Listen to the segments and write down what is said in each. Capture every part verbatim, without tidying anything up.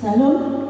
Shalom.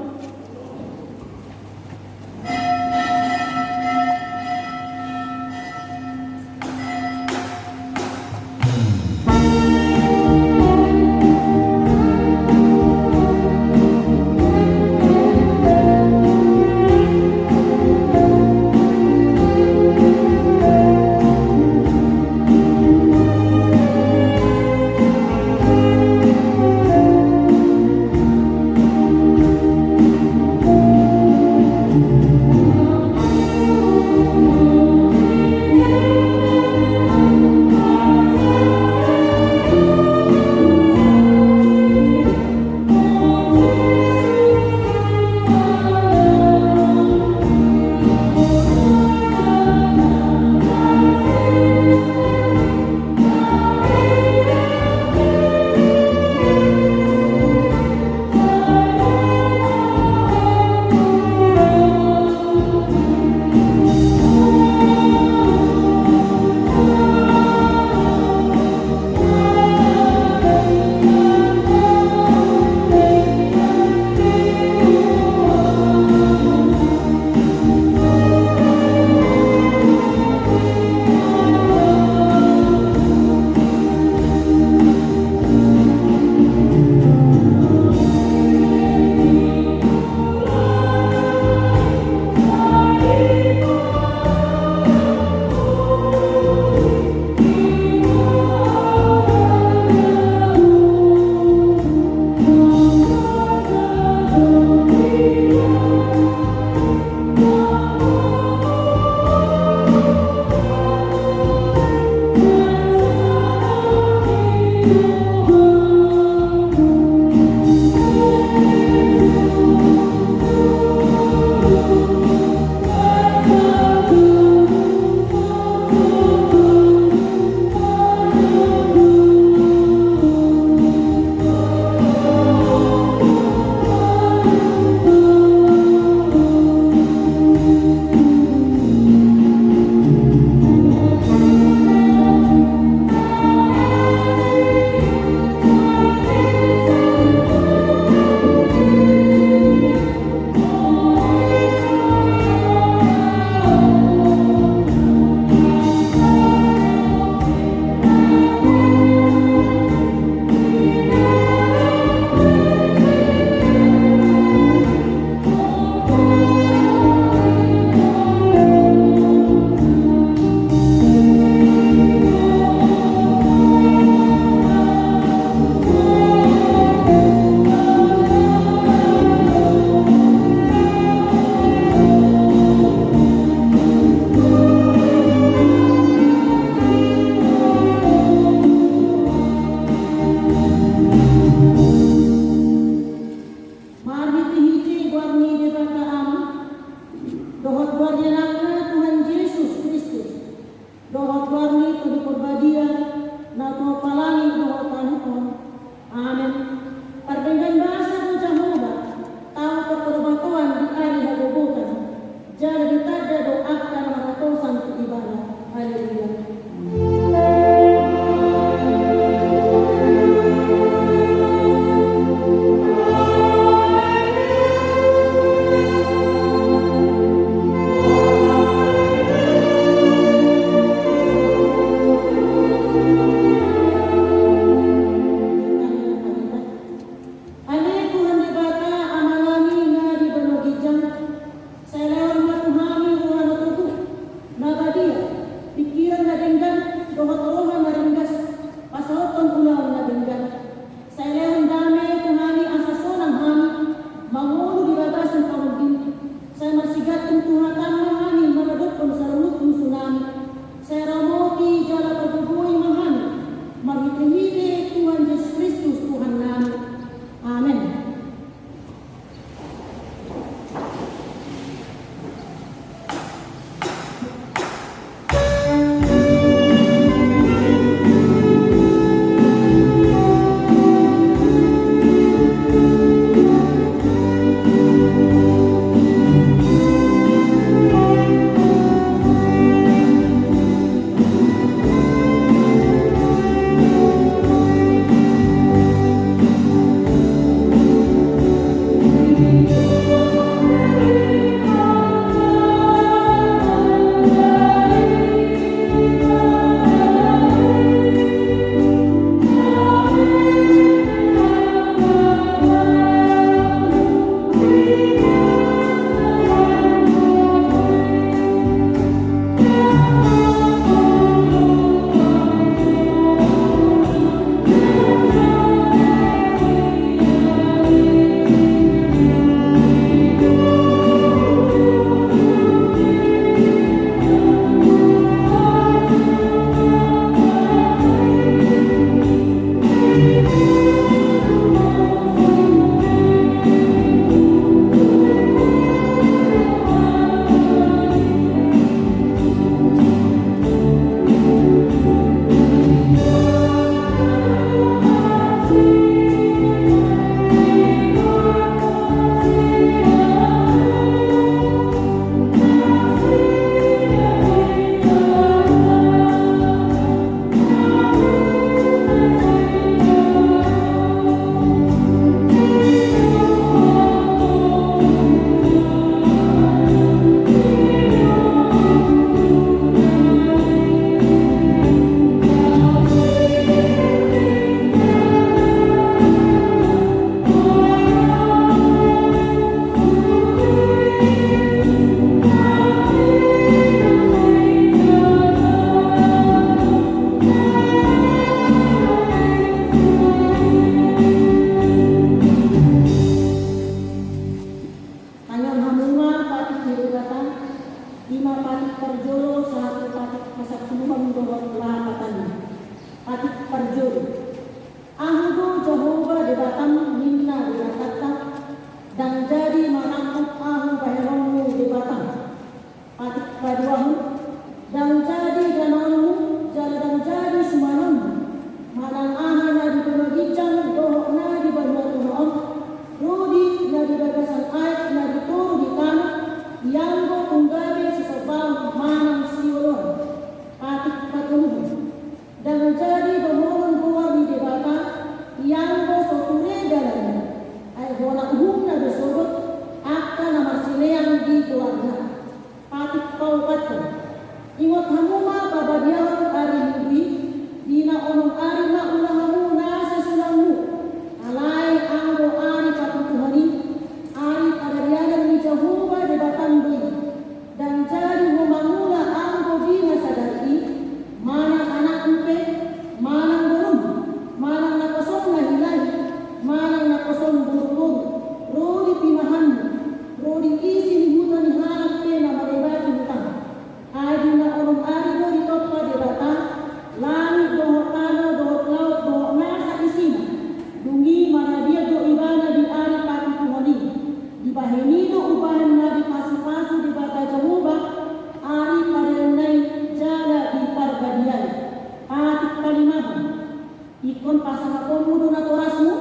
Pasahatonmu do natorasmu,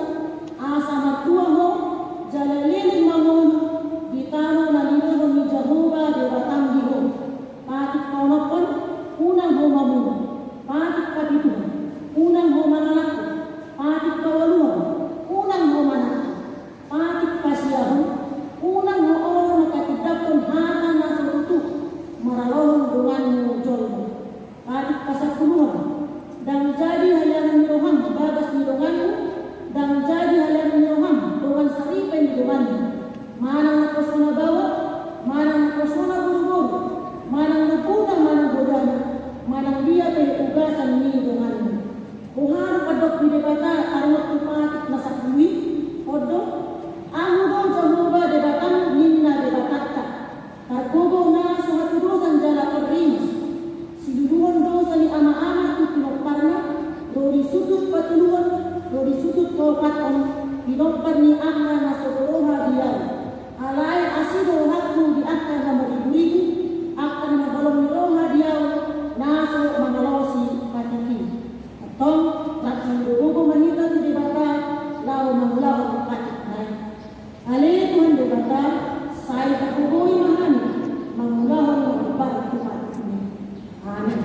asa martua ho, jala leleng mangolu di tano na nilehon ni Jahowa Debatam di ho. Patik paonomhon, unang ho mamunu. Patik papituhon, unang ho mangalangku. Patik paualuhon, unang ho manangki. Patik pasiahon, unang ho olo manghatindanghon hata na so tutu maralohon donganmu jolma. Patik pasampuluhon, ndang jadi haleangan ni roham bagas ni donganmu, ndang jadi haleangan ni roham dongan saripe ni donganmu. Manang nangkosona baoa, manang nangkosona boruboru, manang nobuna, manang godana, manang dia pe ugasan ni donganmu. Huharap adong di Debata, arngot tu patik na sampulu i, ondo, ahu do Jahowa Debatam, ninna Debatanta. Targogo na so hatudosan jala parrimas. Siluluhon dosa ni ama-ama tu pinomparna, ro di sundut patoluhon, ro di sundut paopathon, pinompar ni angka na so roha di ahu. Alai asi do rohangku di angka na marribu-ribu, angka na mangholongi roha di ahu, na so mangalosi patik i. Antong, rap mangido gogo ma hita tu Debata, laho mangulahon patik na i. Ale Tuhan Debata, sai targogoi ma hami, mangulahon na hombar tu patik i. Amen.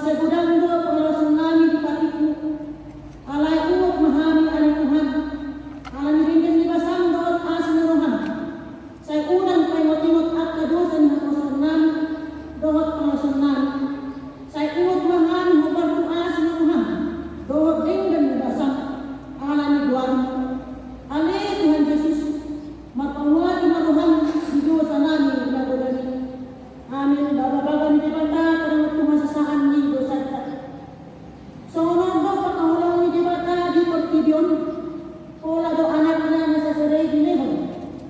Sai godang do pangalaosion nami di patikmu. Alai ingot ma hami ale Tuhan, ala ni denggan ni basam dohot asi ni roham. Sai unang paingot-ingot angka dosa ni haposoon nami dohot pangalaosion nami. Sai ingot ma hami hombar tu asi ni roham dohot denggan ni basam, ala ni goarmu. Ale Tuhan Jesus, marpanguati ma roham di dosa nami na godang i. Amin. Bagabaga ni Debata tadingot tu hasesaan ni dosanta. Songon on do pangkaholongan ni Debata di portibi on, pola do Anakna na sasada i dilehon,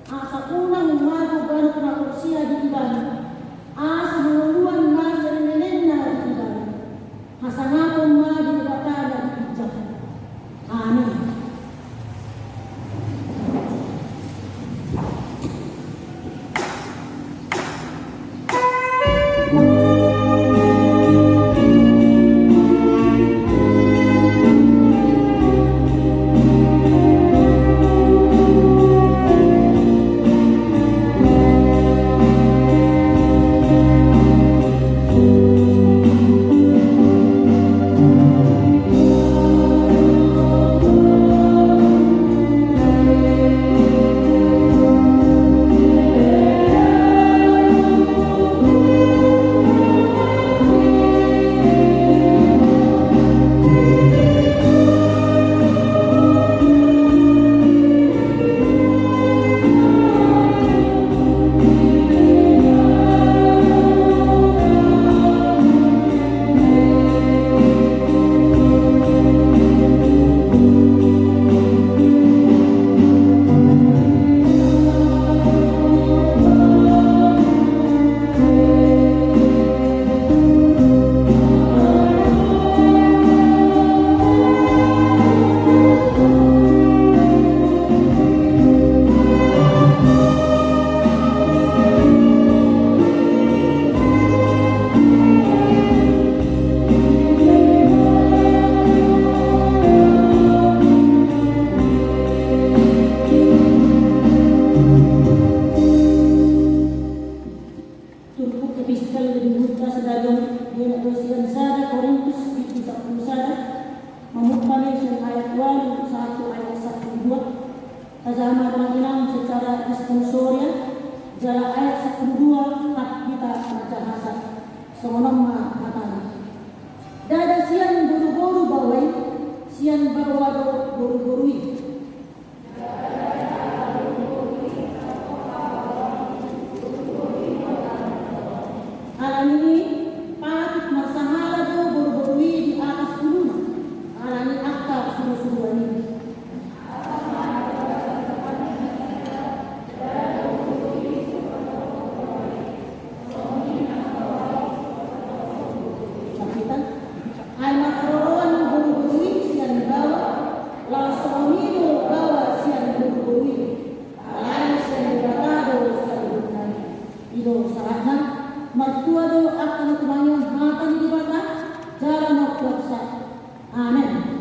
asa unang mago ganup na porsea di Ibana, asa hangoluan na saleleng-lelengna di Ibana. Hasangapon ma di Debata na di ginjang. Amin. Turpuk epistel di buku sadari on, dia na dosi sada Korintus, bindu sampulu sada, mamungka sian ayat ualu sahat tu ayat sampulu dua. Tajaha ma amang inang secara responsoria, jala ayat sampulu dua, hak kita marjahasa. Songon on ma hatana. Ndada sian boruboru baoa i, sian baoa do boruboru i. Ala ni i, patut marsahala do boruboru i di atas uluna, ala ni angka surusuruan i. Ai marharoroan boruboru i sian baoa, laos songon i do baoa sian boruboru i. Alai sian Debata do saluhutna i. I do sahatna. Martua do angka na tumangion hata ni Debata, jala na umkuasa. Amen.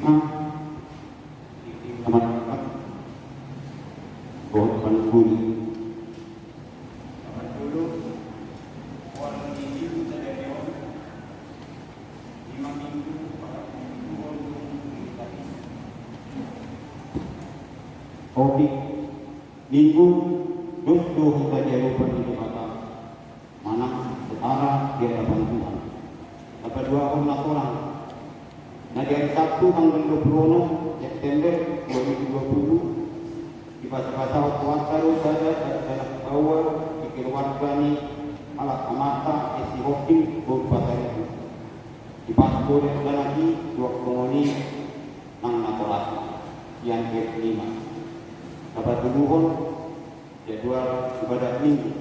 Tingting na marangkat dohot panungguli. Parjolo, on di minggu sadari on, ima minggu paramingguon dung di tadi. Topik minggu: Dos do hita di adopan ni Debata manang setara di hadapan Tuhan. Tapaduahon na sorang. Na di hari Sabtu tanggal dua puluh enam September dua ribu dua puluh, dibasabasahon Tuhanta do sada dakdanak baoa di keluarga ni halak amanta S. Sihombing boru Pasaribu. Dipasahat do dakdanak i tu angka dongan i nang natorasna. Sian F lima. Tapatuduhon jadwal ibadah minggu.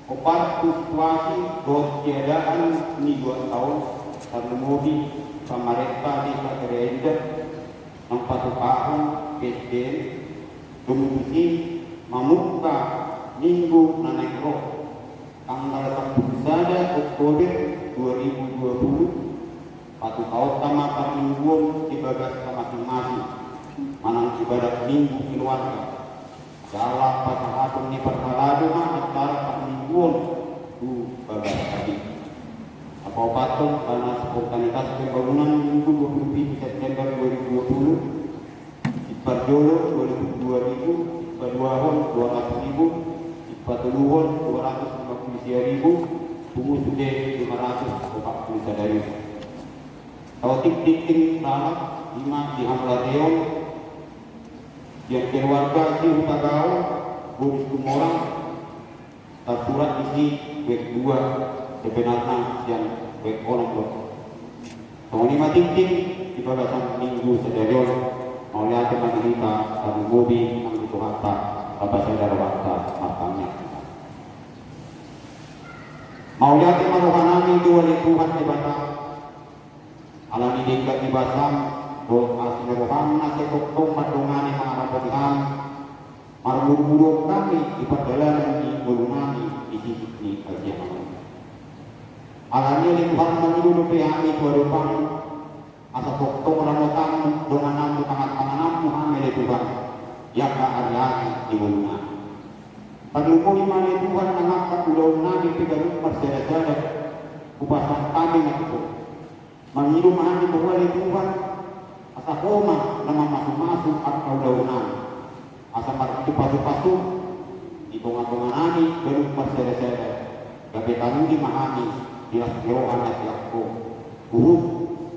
Hombar tu situasi dohot keadaan ni dua taon, tarlumobi pamarenta Desa Karya Indah, naung patupahon P S B M, domu tusi mamungka minggu na naeng ro, tanggal sampulu sada Oktober dua ribu dua puluh, patupaonta ma parmingguon di bagasta masing-masing, manang ibadah minggu keluarga. Jala pasahaton ni parhalado ma acara parmingguon tu bagasta i. Paopathon, rapat spontanitas pembangunan minggu dua puluh pitu September dua ribu dua puluh, siparjolo dua ribu, dua ribu, sipaduahon dua ratus ribu, sipatoluhon dua ratus lima puluh sia ribu, pungu sude lima ratus opat puluh sada ribu. Topik tingting ralat, ima di hamauliateon sian keluarga Sihutagaol boru Situmorang, tarsurat disi web dua, sebenarna sian web onom do. Songon i ma tingting di bagasan minggu sadari on. Mauliate ma di hita, tarlumobi nang di Tuhanta, tapasada rohanta martangiang. Mauliate ma rohanami tu ale Tuhan Debata, ala ni denggan ni basam dohot asi ni roham na sai tongtong mandongani mangarapoti hami, marmudurudur hami di pardalanan ni ngolunami di sisik ni parsiamanmu. Ala ni i ale Tuhan, mangido dope hami tu adopanmu, asa tongtong ramotanmu, dongananmu, tangan-tangananmu hami ale Tuhan, di angka ari-ari ni ngolunami. Tarlumobi ma ale Tuhan nang angka ulaonnami pe ganup marsada-sada, hupasahat hami ma tu Ho. Mangido ma hami tu Ho ale Tuhan, asa Ho ma na mamasumasu angka ulaonnami, asa marhite pasupasum di tongatonganami ganup marsada-sada, gabe taruli ma hami di las ni roha na sian Ho, huhut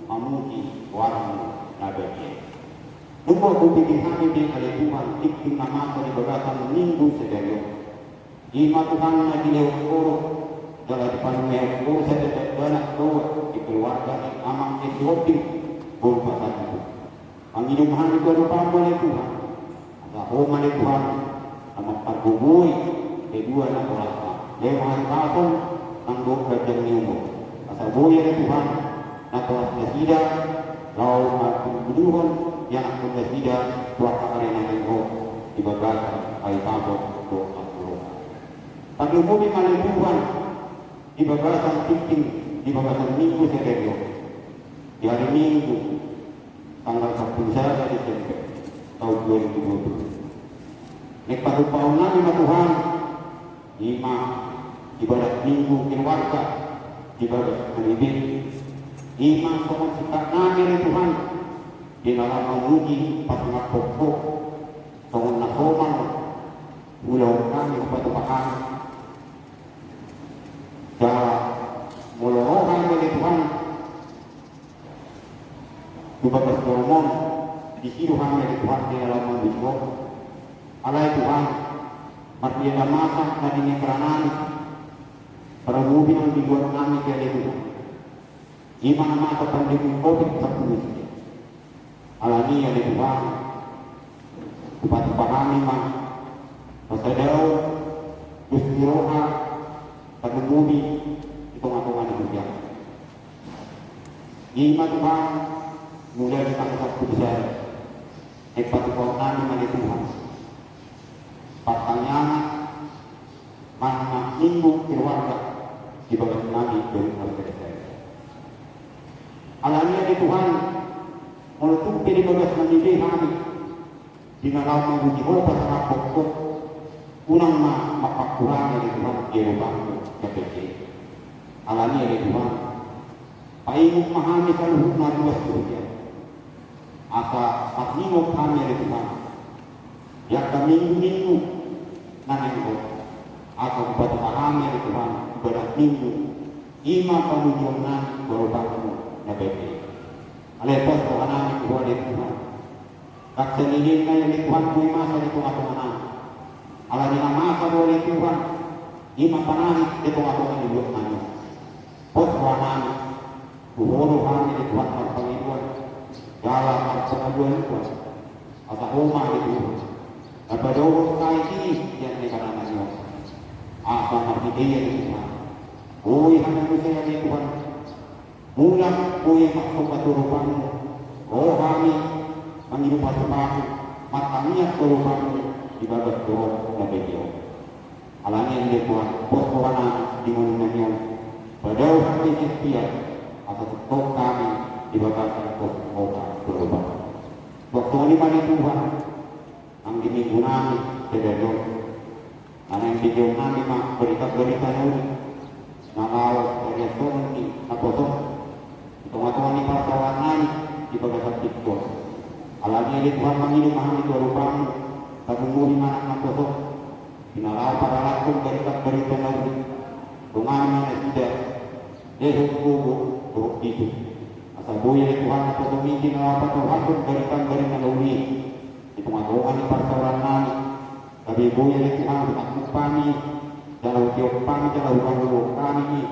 mamuji goarmu na badia. Dung hupilih hami be ale Tuhan tingting na masa di bagasan minggu sadari on, ima Tuhan na dilehon Ho do jala dipanumehon Ho sada dakdanak baoa di keluarga ni amang S. Sihombing boru Pasaribu. Mangido ma hami tu adopanmu ale Tuhan, asa Ho ma ale Tuhan na mampargogoi kedua natorasna, lehon hahipason nang dohot ganjang ni umur, asa boi ale Tuhan natorasnasida laho marpunduhon ianakhonnasida tu angka ari na naeng ro di bagasan hahipason dohot hangoluan. Tarlumobi ma ale Tuhan di bagasan tingting di bagasan minggu sadari on, di hari Minggu tanggal sampulu sada Desember taon dua ribu dua puluh. Naeng patupaonnami ma Tuhan, ima ibadah minggu keluarga di bagasan na nibe, ima songon singkatnami ale Tuhan, di na laho mamuji pasangaphon Ho, songon na somal ulaon nami hupatupa hami. Jala molo ro hami ale Tuhan tu bagas joro-Mu on, disi do hami ale Tuhan di na laho mamuji Ho. Alai Tuhan, mardia na masa na di nangkaningan nami, parlumobi nang di luat nami pe ale Tuhan, ima na masa pandemi Covid sampulu sia. Ala ni i ale Tuhan, hupatupa hami ma pasadaon dos ni roha, tarlumobi di tongatonga ni hujang. Ima Tuhan, mulai di tanggal sampulu sada, naeng patupaonnami ma ale Tuhan partangiangan manang minggu keluarga di bagas nami ganup marsada-sada. Ala ni i ale Tuhan, Molo tung pe di bagas na nilehon hami di na laho mambuji Ho pasahat hon, unang ma mamparhurangi ale Tuhan di rohangku na badia i. Alani i ale Tuhan, paingot ma hami saluhutna ruas tu Ho, asa marningot hami ale Tuhan di angka minggu-minggu na naeng ro, asa hupatupa hami ale Tuhan ibadah Minggu, i ma pamujionnami tu rohangku na badia i. Alai pos rohanami tu Ho ale Tuhan, ndang saleleng nai ale Tuhan boi masa di tonga-tonganami. Alani na masa do ale Tuhan, i ma panahit di tonga-tonga ni luatnami on. Pos rohanami, tu Ho do hami ale Tuhan marpangidoan jala marpangaduan, asa Ho ma ale Tuhan na padaohon hami di sian Naibata nami on, asa marhite i ale Tuhan boi hami muse ale Tuhan mulak boi marsomba tu rohangmu, ro hami mangido pasu-pasu, martangiang tu rohangmu di bagas joro na badia on. Alani i ale Tuhan, pos rohanami di ngolunami on, padao hami sian piak, asa tongtong hami di bagasan pos roha tu rohangmu. Songon i ma ale Tuhan, nang di minggunami sadari on, na naeng begeonnami ma barita-barita na uli na laho tariashon ni naposo di tonga-tonga ni parsaorannami di bagasan tingki on. Alani i ale Tuhan, mangido ma hami tu adopanmu, tanggung ma hami anak naposo di na laho paralathon barita-barita na uli. Dongani ma nasida lehon gogo dohot bisu, asa boi ale Tuhan naposomi di na laho patorashon barita-barita na uli i di tonga-tonga ni parsaorannami. Gabe boi ale Tuhan hutangkup hami jala hutiop hami jala hupaluahon hami i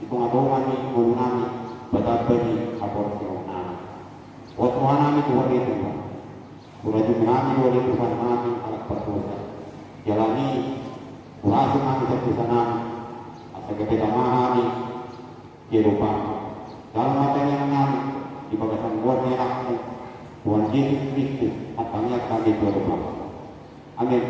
di tonga-tonga ni ngolunami, patamba ni haporseaonnami. Pos rohanami tu Ho ale Tuhan, hurajumi hami do ale Tuhannami halak pardosa. Jala ni hurajumi hami sian dosanami, asa gabe tama hami di adopanmu. Jalo ma tangiangnami di bagasan goar ni Anakmu, Tuhan Jesus Kristus, martangiang hami tu adopanmu. Amen.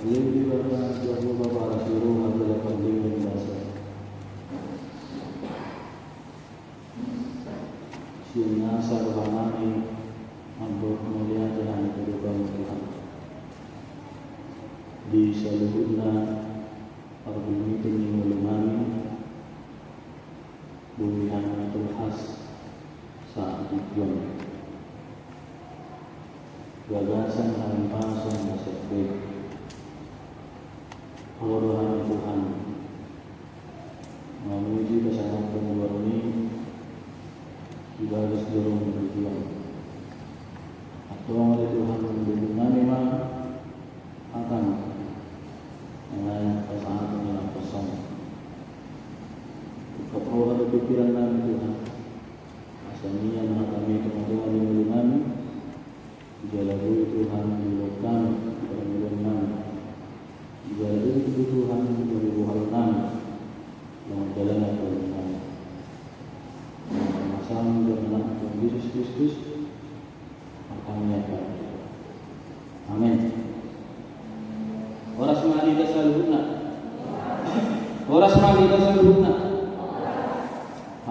Leleng Debata Jahowa, parasi roha jala pardenggan basa. Sian nasa rohanami, mamboan mauliate hami tu Ho, Tuhan, di saluhutna parbulungionta ni ngolunami, boi hami tolhas sahat tu tingki on. Bagasan hahipason na so be, Ho do hami, Tuhan, mamuji pasangaphon goarMi di bagas joro ni tingki on. Antong ale Tuhan, mambege hami ma hataM, na naeng pasahathon di naposo. Ungkap roha dohot pingkirannami, Tuhan, asa mian hataMi tu tongatonga ni ngolunami. Jala boi, Tuhan, diulahon hami di parngoluonnami. Jala boi, Tuhan, di parngoluonnami, na manjalankan parngoluonnami. Dalam nasaM, dalam nama Tuhan Yesus Kristus, hami martangiang. Amen. Horas ma di hita saluhutna. Horas ma di hita saluhutna.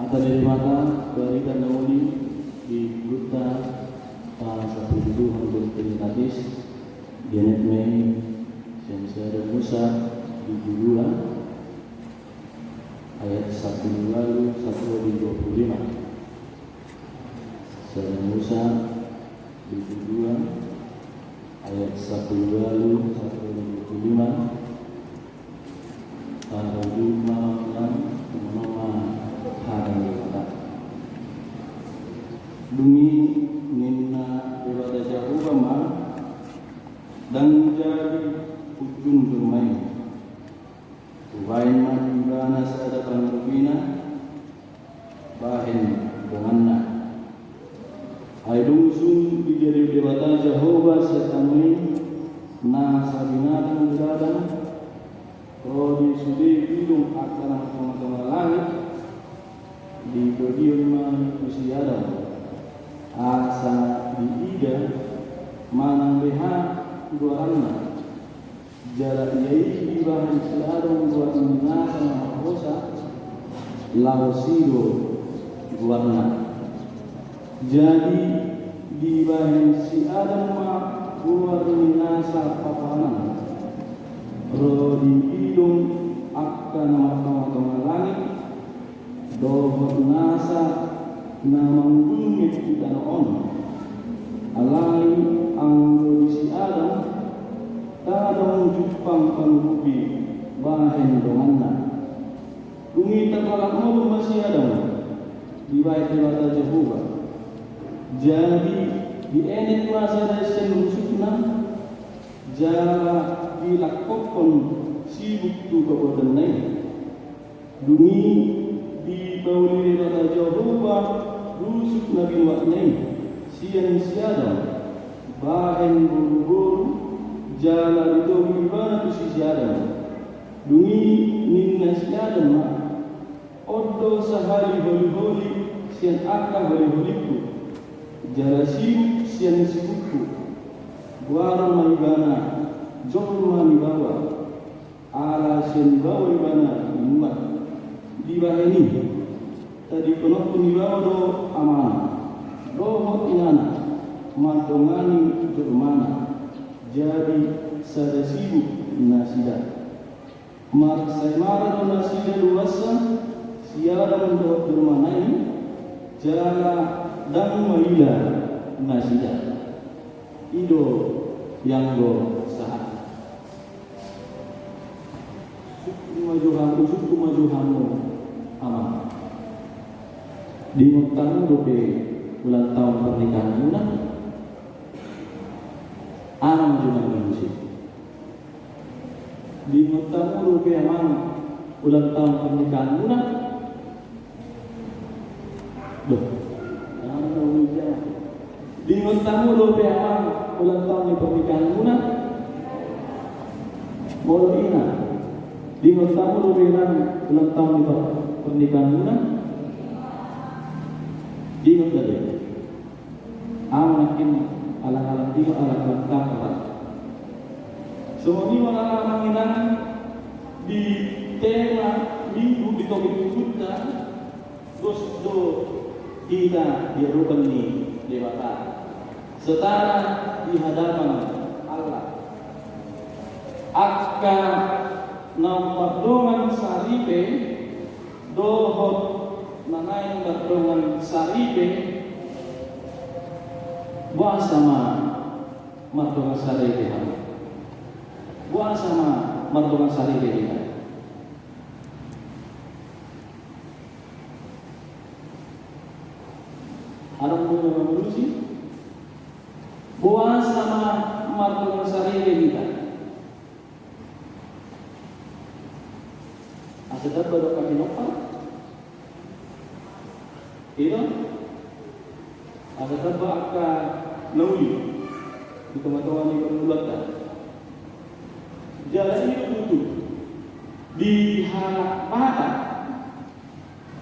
Hata ni Debata, barita na uli di Buku Pasupasuan, Trinitatis, dienet ma i sian Sada Musa bindu dua ayat sampulu ualu sahat tu dua pulu lima. Sada Musa bindu dua ayat sampulu ualu sahat tu dua pulu lima. Tarujuk ma, tarujuk ma hata ni Debata. Dung i ninna Debata Jahowa ma: Ndang jadi punjung jolma i. Hubahen ma di ibana sada pangarupina bahen donganna. Ai dung sun dijadihon Debata Jahowa sian tano i nasa binatang di ladang, ro di sude i didok angka na martongatonga langit, dibahen ma i tu si Adam, asa diida manang beha goarna. Jala ia i dibahen si Adam goar ni nasa na marhosa, Laos i do goarna. Jadi dibahen si Adam ma goar ni nasa papanan, ro dididok angka na martongatonga langit, dohot nasa na manggunggit di tano on. Alai anggo di si Adam, ndang adong jumpang pangurupi bahen donganna. Dung i tarlalat ngolu ma si Adam dibahen Debata Jahowa. Jadi dienet ma sada sian rusukna, jala dilangkophon sibuk tu paboatanna i. Dung i dipauli Debata Jahowa rusuk na binuatna i sian si Adam bahen boruboru, jala ditogu ibana tusi si Adam. Dung i ninna si Adam ma: On do sahali holiholi sian angka holiholingku, jala sibuk sian sibukku. Goaron ma ibana Jolma ni Baoa, ala sian baoa ibana binuat. Dibahen i, tadingkononku ni baoa do amana dohot inana mandongani jolmana, jadi sada sibuk nasida. Marsaemara do nasida luasna, si Adam dohot jolmana i, jala ndang maila nasida. I do ianggo sahat. Sungkun ma jo hamu, sungkun ma jo hamu, amang. Diingot hamu dope ulang tahun pernikahanmuna? Amang jo na muse. Diingot hamu dope, amang, ulang tahun pernikahanmuna? Loh. Diingot hamu dope, amang, ulang tahun ni pernikahanmuna? Molo ina. Diingot hamu dope, inang, ulang tahun ni per-, pernikahanmuna? Diingot dope. Amang nangkin alang-alang diingot, alang-alang tanggal. Songon i ma, amang inang, di tema minggu, di topik minggunta, dos do hita di adopan ni Debata, setara di hadapan Allah. Angka na mardongan saripe dohot na naeng mardongan saripe, boasa ma mardongan saripe hamu? Boasa ma mardongan saripe hita? Adong do na mangolusi? Boasa ma mardongan saripe hita? Asa tamba do angka pinompar? Ito? Asa tamba angka na uli di tongatonga ni parngoluanta. Jala i do tutu di halak Batak,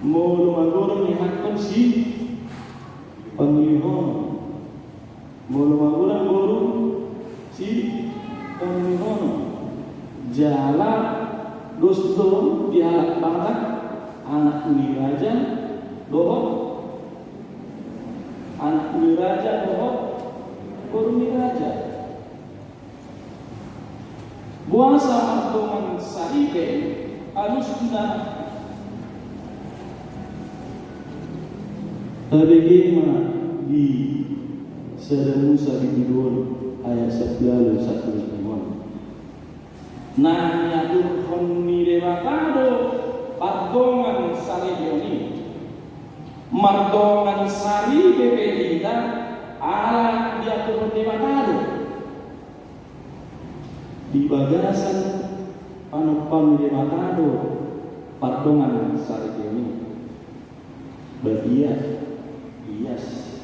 molo magodang nihakkon sipamulihonon. Molo magodang boru, sipamulihonon. Jala dos do di halak Batak anak ni raja dohot, anak ni raja dohot boru ni raja. Boasa mardongan saripe? Alusna, tabege ma di Sada Musa bindu on, ayat sampulu ualu sahat tu sampulu lima on. Na niaturhon ni Debata do pardongan saripeon i. Mardongan saripe pe hita ala diaturhon Debata do. Di bagasan panompaon ni Debata do pardongan saripeon i. Badia, ias,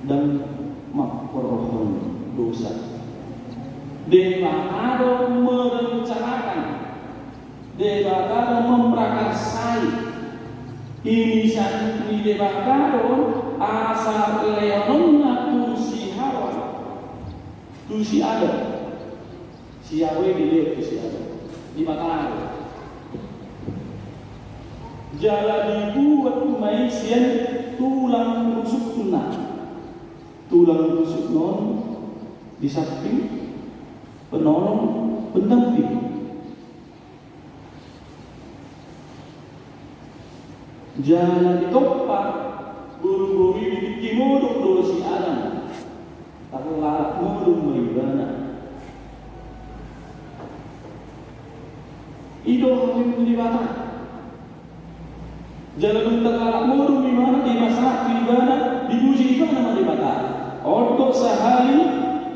ndang mamporhon dosa. Debata do merencanakan, Debata do memprakarsai. Inisiatif ni Debata do asa lehononna tu si Hawa, tu si Adam. Si Hawa i dilehon tu si Adam, Debata do. Jala dibuat ma i sian tulang rusukna. Tulang rusukna on di samping, penolong, pendamping. Jala ditompa boruboru i, di tingki modom do si Adam, tarlalap modom ma ibana. I do hape ni Debata. Jala dung tarlalap modom ibana, dipasahat tu ibana, dipuji ibana ma Debata. On do sahali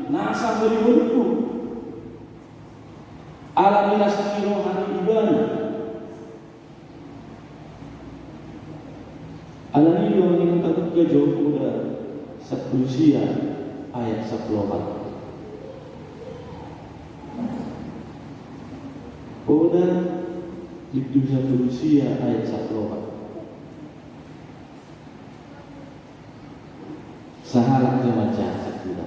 nasa holiholingku. Alani las ni roha ni ibana. Alani i do, amang inang, tabuka jo Poda sampulu sia ayat sampulu opat. Poda bindu sampulu sia ayat sampulu opat. Sahalak jamaah sahat tu hita.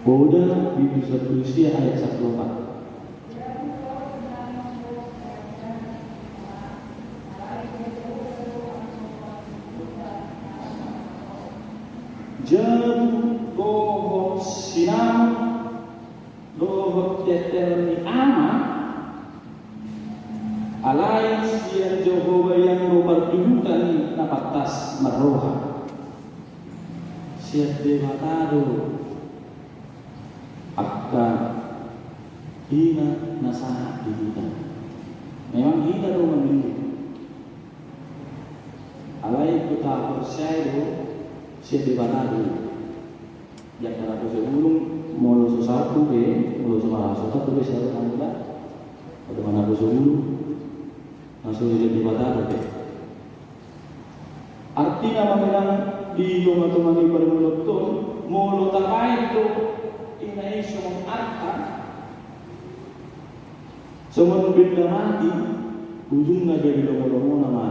Poda bindu sampulu sia ayat sampulu opat. Jabu dohot sinamot dohot tetel ni ama, alai sian Jahowa i do partubuan ni na pantas marroha. Sian Debata do angka i na sahat di hita. Memang hita do mangirim. Alai hita porsea do sian Debata do. Di angka naposobulung, molo so sahat tu be, molo so marasa sahat tu be, sahat tu be. Pada ma naposobulung, na so sian Debata do be. Artina, amang inang, di tongatonga ni parngoluanta on, molo tabaen do ina i songon arta, songon benda mati, ujungna gabe lomolomona ma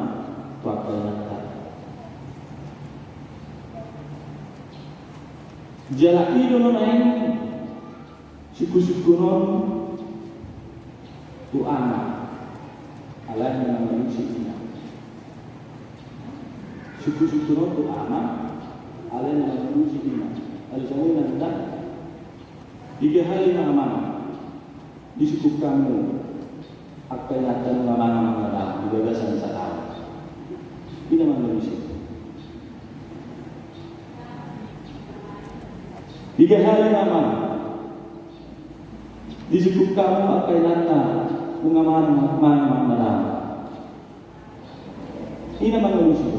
Jala i do nuaeng sungkunsungkun on tu ama, alai na mangalusi ina. Sungkunsungkun on tu ama, alai na mangalusi ina. Alai songon i nang da, piga hali ma amang disungkun hamu angka inanta nunga mangan manang na daong di bagasan sataon. Ina mangalusi. Piga hali ma amang disungkun hamu angka inanta nunga mangan manang na daong. Ina mangalusi.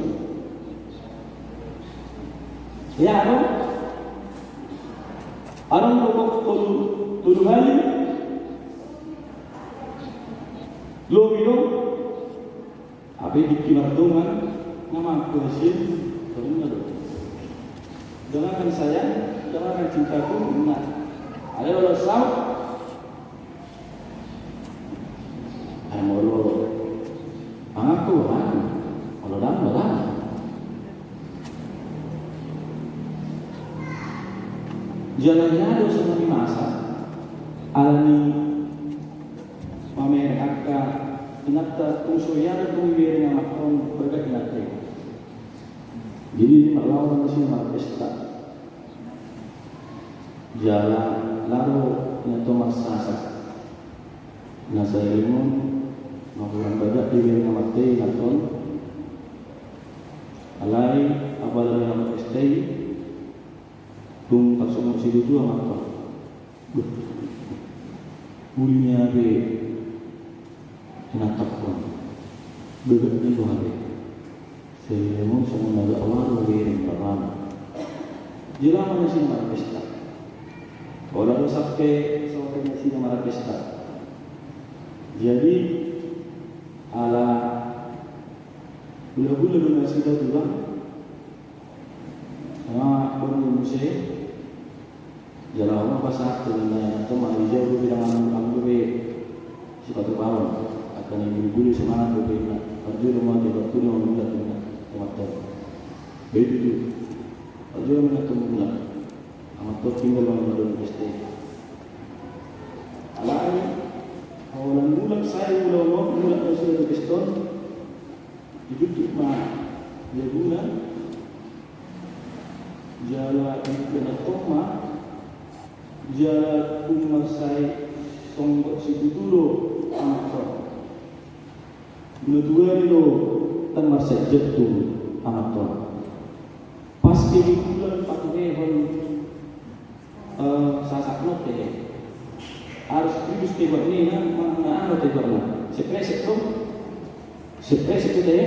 Ya, adong? Adong do tolu, tolu hali? Lobi do? Hape tingki mardongan, nga mangkuasai, tolu na do. Dengarkan sayang, dengarkan cintaku, na. Ada lo saut. Ai molo pangan tu orang, molo dang, molo dang. Jala ia do songon i masa, alani mamereng angka inanta, tung so ia do tung ibereng amanta on bagak inanta i. Jadi marlaon ma disi marpesta. Jala laho inanta on marsasak. Na saleleng on, na hurang bagak dibereng amanta i inanta on. Alai apala di na marpesta i, tung tarsongon situtu amanta on. Beh, uli ni hape inantangkon. Bagak ni do hape. Saleleng on songon na gak walu hape i ring barang. Jala ma nasida marpesta. Olo do sampe, sampe nasida marpesta. Jadi ala hulahula do nasida tulang. Nga borngin muse. Jala ho ma pasahat tu inanta i, antong manang ijau dope dang, ahu dope sipatupaon. Angka na i bulbul i so mangan dope inna. Parjolo ma tu bakul i mangulak inna. Tomat to. Be tutu. Parjolo ma inna tu mangulak. Amanta on tinggal ma mangadon pesta i. Alai holan mulak sae ulaon on, mulak nasida tu pesta on. Dibutuk ma jabuna, jala dibutuk antong ma, jala tung marsai songgot situtu do amanta on. Natuari do ndang marsai jantung amanta on. Pas kebetulan paturehon Eh, sasak not te. Harus tribus tebak ni na, mana anu tebak na. Sepresek tu. Sepresek tu te.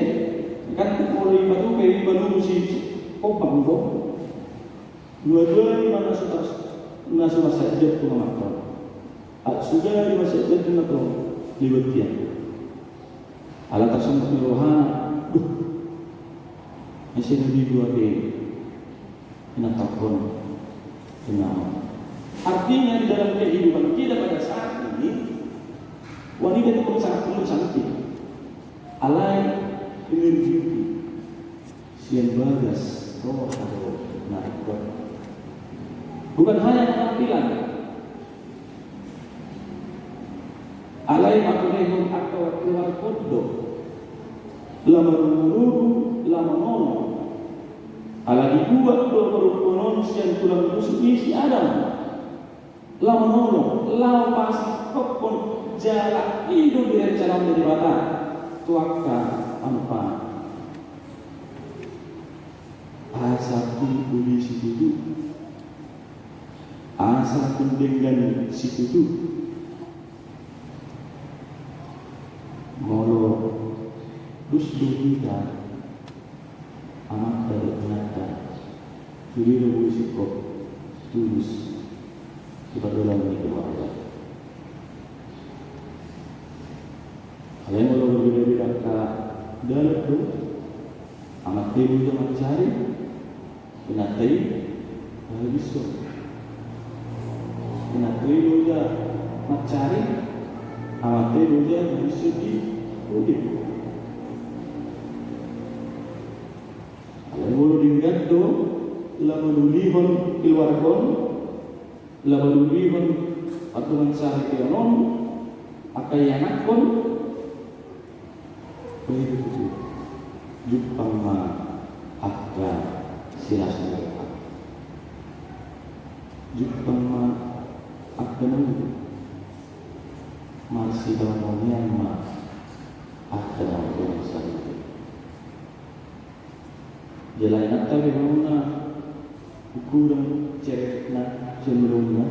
Kan molo i batu pe i batu si kompak tu. Dua-dua ni mana suka, na suka saja tu amanta on. At sudah di masa itu na tu liwat dia. Ala tarsongon ni rohana. Duh. Masih lebih dua be. Inantangkon, inna. Artinya di dalam kehidupan kita pada saat ini, wanita itu perlu sangat, perlu cantik. Alai energi sian bagas roha do na rikot. Bukan hanya penampilan. Alai paturehon angka keluarga do. Laho marungurugu, laho manolong. Ala dibuat do parungkilon on sian tulang rusuk ni si Adam. Laho manolong, laho pasingkophon jala i do direncanaon ni Debata tu angka anak pangan. Asa tung uli situtu. Asa tung denggan situtu. Molo dus do hita amanta dohot inanta, sude do boi singkop tulus di pardalanan ni keluarga. Alai molo berbeda-beda angka dalan do, amanta i do mancari, inanta i, eh, bisa. Inanta i loja mancari, amanta i loja bisa di udin. Alai molo denggan do, Laho manulihon keluarga on, laho manulihon pardongansaripeon on, angka ianakhon. Jumpang ma angka silas ni roha. Jumpang ma angka na uli. Marsibangun ma angka na uli. Jala inanta be hamuna ukuran cerekna sian ulaonna.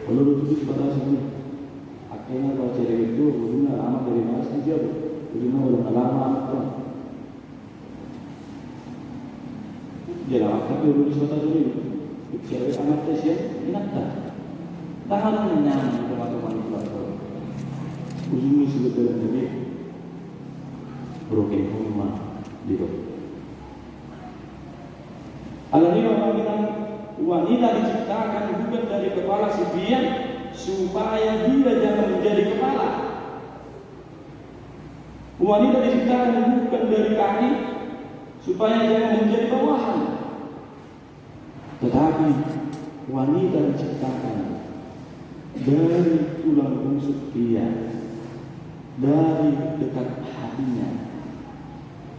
Olo do tutu sibatas i. Angka na ba cerek i, ujungna amak dari bagas di jabu. Ujungna olo na lama anak tu. Jala angka pe olo do sibatas i. Cerek anak tu sian inanta. Tangan na nyaman di teman-teman keluarga. Ujungna sudah dalam diri. Broken home ma didok. Alani i ma, amang inang, wanita diciptakan bukan dari kepala si pria, supaya dia jangan menjadi kepala. Wanita diciptakan bukan dari kaki, supaya jangan menjadi bawahan. Tetapi wanita diciptakan dari tulang rusuk pria, dari dekat hatinya,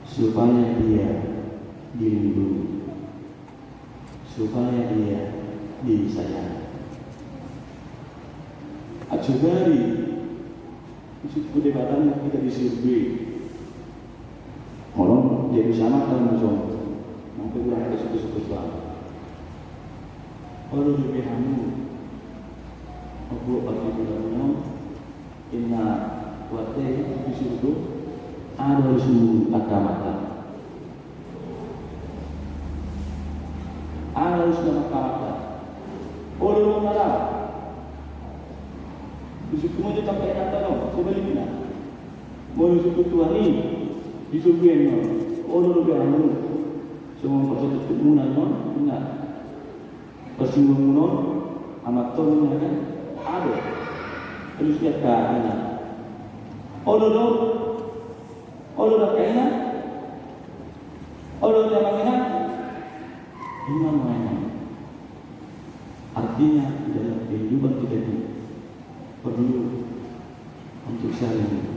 supaya dia dilindungi, supaya dia disayangi. Acu dari Isungkun Debata ma hita di surgo i. Molo jadi sama tahu musuh. Nang pe kurang ada suku-suku suara. Olo do be hamu. Aku bagi bulan no. Inna kuat di surgo. Ada suku kata mata. Ala usus na mangkamatha. Olo do na laho. Isungkun ma jo tangkas inanta do, sebalikna. Molo isungkun Tuhan i, di surgo i do. Olo do be hamu. Songon parsatutup muna do, inna. Parsingguang muna, amat tong inna kan. Ado. Terus dia ka inna. Olo do. Olo do angka inang. Olo do amang inang. Ima ma inang. Artinya dalam kehidupan kita ini perlu untuk saling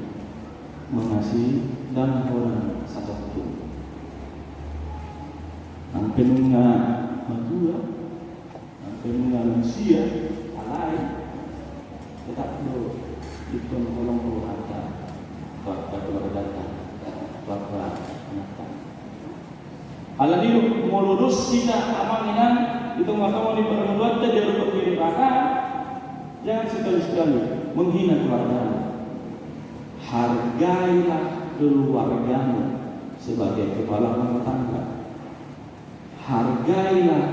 mengasihi dan orang satu. Nang pe nunga matua, nang pe nunga lansia, alai tetap do ingkon holong rohanta tu angka keluarganta, tu angka anakta. Alani i do molo dos hita amang inang di tonga-tonga ni parngoluanta di adopan ni Debata, jangan sekali-sekali menghina keluargamu. Hargailah keluargamu sebagai kepala rumah tangga. Hargailah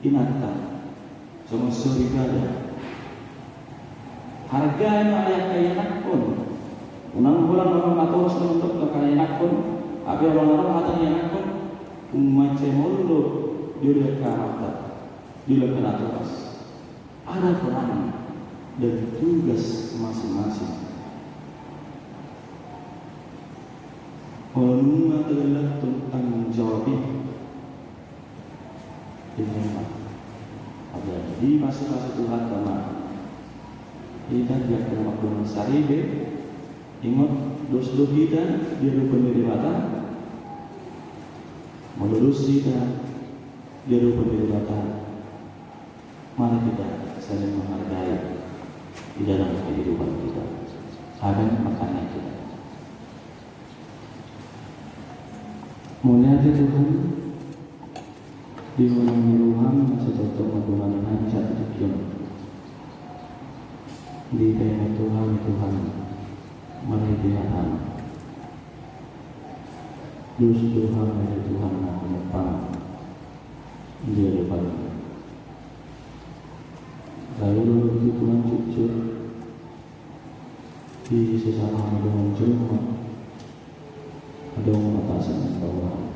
inanta songon soripada. Hargai ma angka ianakhon. Unang holan na matoras na mandok angka ianakhon. Hape holan na ro hata ni ianakhon, umma cemol do di angka amanta, di angka natoras. Ada peran dan tugas masing-masing. Olo nunga tagalahon tanggung jawab i. Inna ma. Apalagi dipasupasu Tuhanta ma hita di angka na mardongan saripe. Ingot, dos do hita di adopan ni Debata. Molo dos hita di adopan ni Debata, mari kita saling menghargai di dalam kehidupan kita. Amin. Makanya kita Mauliate Tuhan, di holong ni roham na so tongtong mardongan i nang sahat tu tingki on. Dipaingot Tuhan, Tuhan, marhite hatam. Dos do hami ale Tuhan na pinompar di adopanmu. Lalu Tuhan jujur di sesama hami dongan jolma. Adong batasan bahwa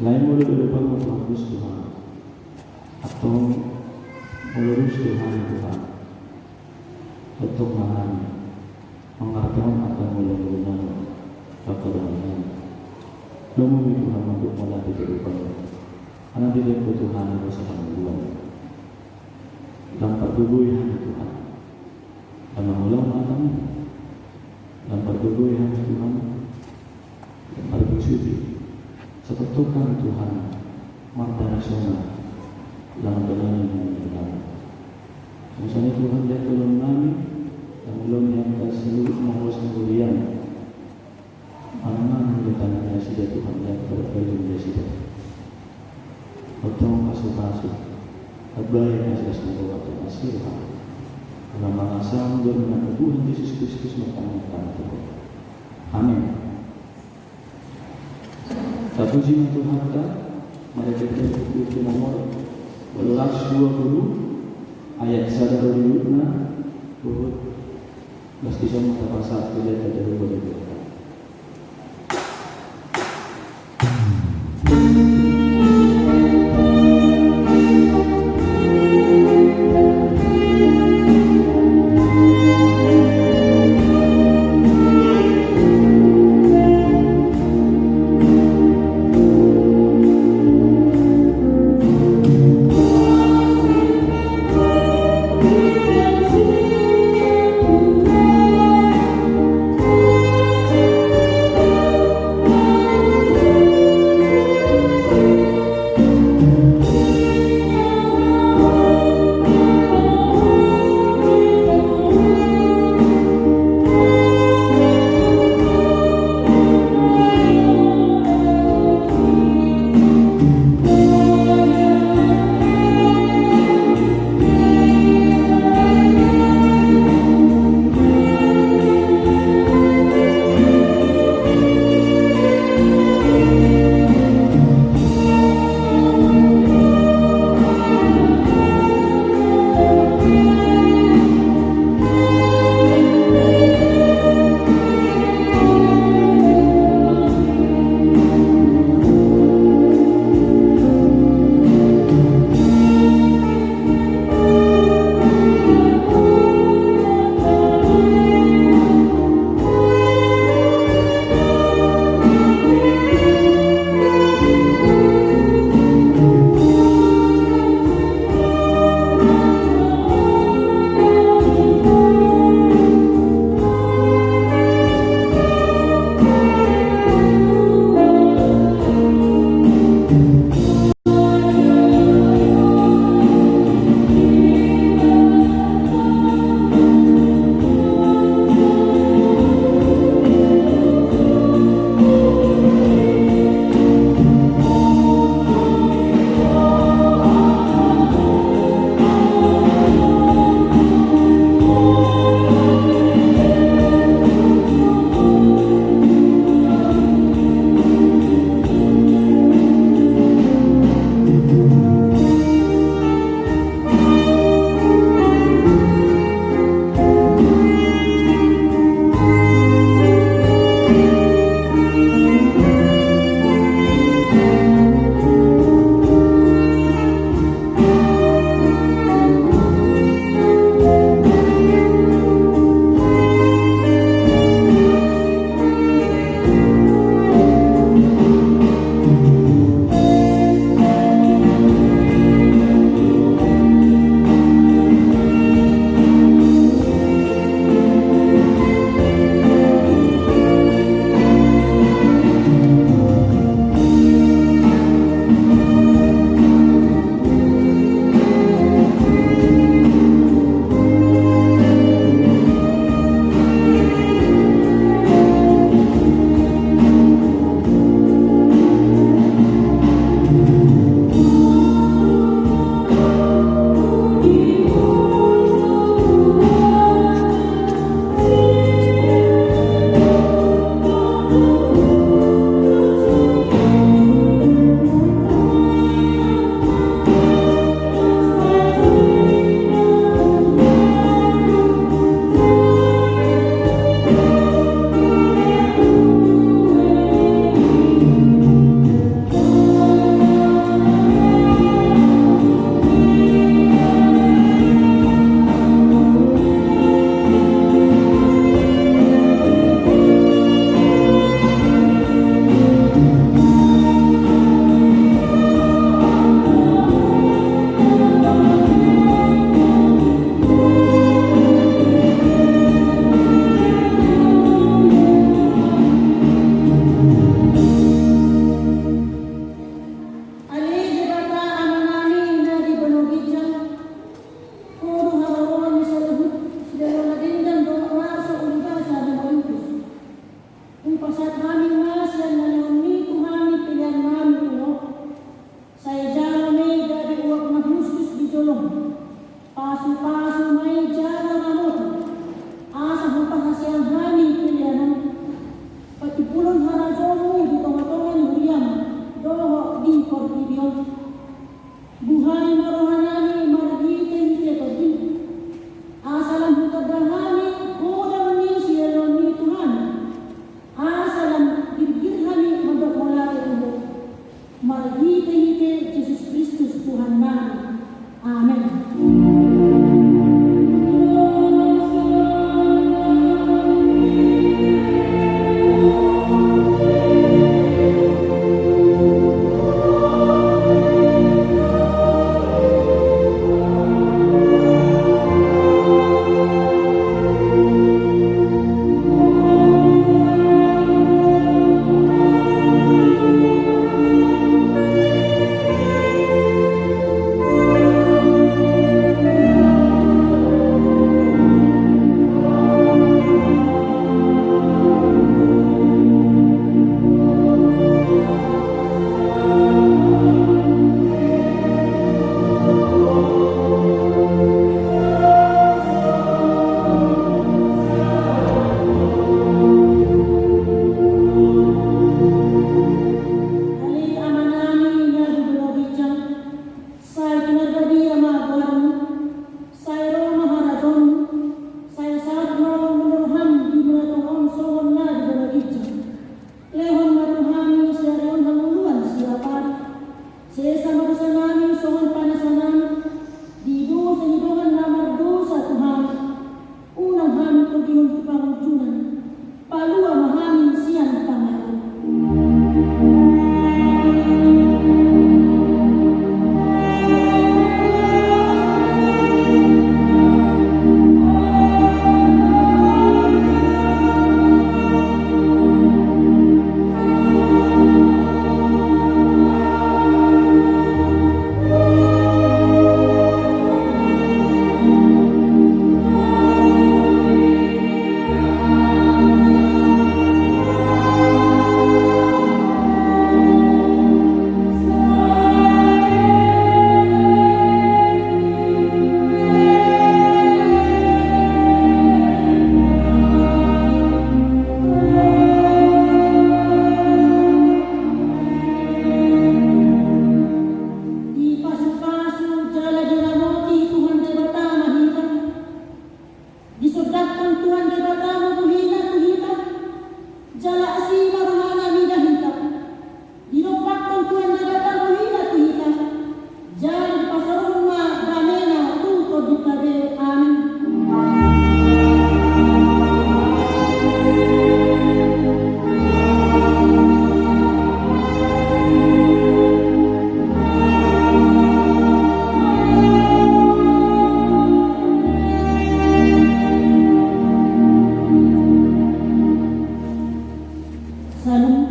lain molo di adopanmu Tuhan, dos do hami. Antong molo dos do hami Tuhan, tongtong ma hami mangartihon angka na uli-ulinami, angka dongan nami. Lomo ma i Tuhan mandok mauliate Tuhan. Ala dilehon Tuhan dosa hangoluan. Lam pargogoi hami Tuhan. Lam mangulahon hataM. Lam pargogoi hami Tuhan. Lam pargogoi. Satongtong hami Tuhan. Martangiang songon na lam mandalangi hami Tuhan. Masa ni Tuhan, jala tolong nami. Lam mangulahon hami Tuhan seluruh mangulahon sanggulian. Manang-manang do tangan nasida Tuhan, jala parbahen nasida. Oto pasu-pasu. Parbahen nasida semoga Tuhan nasida. Karena mangasam do nama Tuhan Yesus Kristus martangiang Tuhan. Amin. Tapuji ma Tuhanta, marhite buku Nomor walu ratus dua puluh ayat sada ro di ayat na, dohot Las dison ma tapasahat tu dia tadi. na lehon ni Tuhan i pelean nami tu ho. Sai jalo ma i gabe uap na hushus di jolom. Pasupasu ma i jala ramoti, asa hupahaseang hami pelean on. Patipulon harajaonmu di tongatonga ni huriam dohot di portibi on.